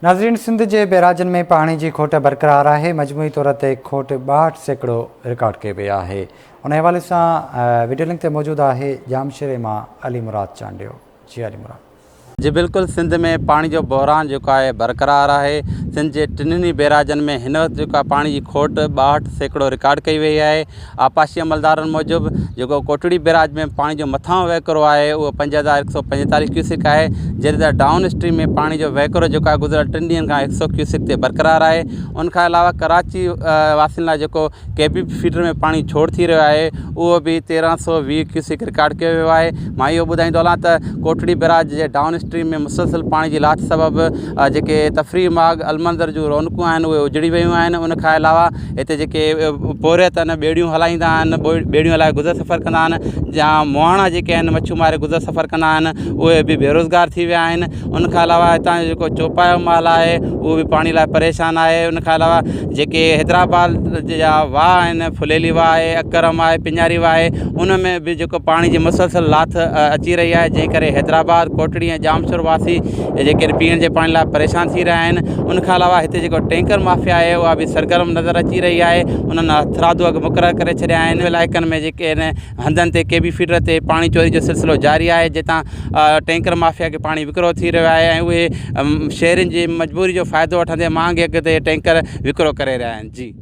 ناظرين سنڌ جي بئراجن ۾ پاڻي جي کوٽ برقرار آهي، مجموعي طور تي کوٽ 62% رڪارڊ ڪئي وئي آهي. ان حوالي سان وڊيو لنڪ تي موجود آهي ڄامشوري مان علي مراد چانڊيو. جي علي مراد. جي بلڪل سنڌ ۾ پاڻي جو بحران جيڪو آهي برقرار آهي سنڌ جي ٽنهي بئراجن ۾ هن وقت جيڪو آهي پاڻي جي کوٽ 62% رڪارڊ ڪئي وئي آهي آبپاشي عملدارن موجب جيڪو ڪوٽڙي بئراج ۾ پاڻي جو مٿانهون وهڪرو آهي اهو 5145 ڪيوسڪ آهي جڏهن ته ڊائون اسٽريم ۾ پاڻي جو وهڪرو جيڪو آهي گذريل ٽن ڏينهن کان هڪ سئو ڪيوسڪ تي برقرار آهي ان کان علاوه ڪراچي واسين لاء جيڪو ڪي بي فيڊر ۾ پاڻي ڇوڙ ٿي رهيو آهي اهو به 1320 ڪيوسڪ رڪارڊ ڪيو ويو آهي مان اهو ٻڌائيندو هلان ته ڪوٽڙي بئراج جي ڊائون اسٽريم ۾ مسلسل پاڻي جي لاٿ سبب جيڪي تفريح ماڳ المنظر جون رونقون آهن اهي اجڙي ويون آهن ان کان علاوه هتي جيڪي پورهيت آهن ٻيڙيون هلائيندا آهن ٻيڙيون هلائي گذر سفر ڪندا آهن يا مهاڻا جيڪي آهن مڇيون ماري گذر سفر ڪندا آهن اهي به بيروزگار ٿي ويا آهن ان کان علاوه هتان جو جيڪو چوپايو مال آهي اهو به پاڻي لاء پريشان آهي ان کان علاوه جيڪي حيدرآباد جا واهه آهن ڦليلي واهه آهي اڪرم آهي پڃاري واهه آهي ان ۾ به جيڪو پاڻي جي مسلسل لاٿ اچي رهي آهي جنهن ڪري حيدرآباد ڪوٽڙي ۽ ڄامشور واسي جيڪي پيئڻ جي پاڻي لاء پريشان ٿي رهيا آهن ان کان علاوه هتي جيڪو ٽينڪر مافيا آهي اها به سرگرم نظر اچي رهي آهي انهن هٿرادو اگهه مقرر ڪري ڇڏيا آهن علائقن ۾ جيڪي آهن هنڌن تي ڪي بي فيڊر تي پاڻي چوري جو سلسلو جاري آهي جتان ٽينڪر مافيا کي پاڻي وڪرو ٿي رهيو آهي ۽ اهي شهرين جي مجبوري جو فائدو وٺندي مهانگي اگهه تي ٽينڪر وڪرو ڪري رهيا آهن جي.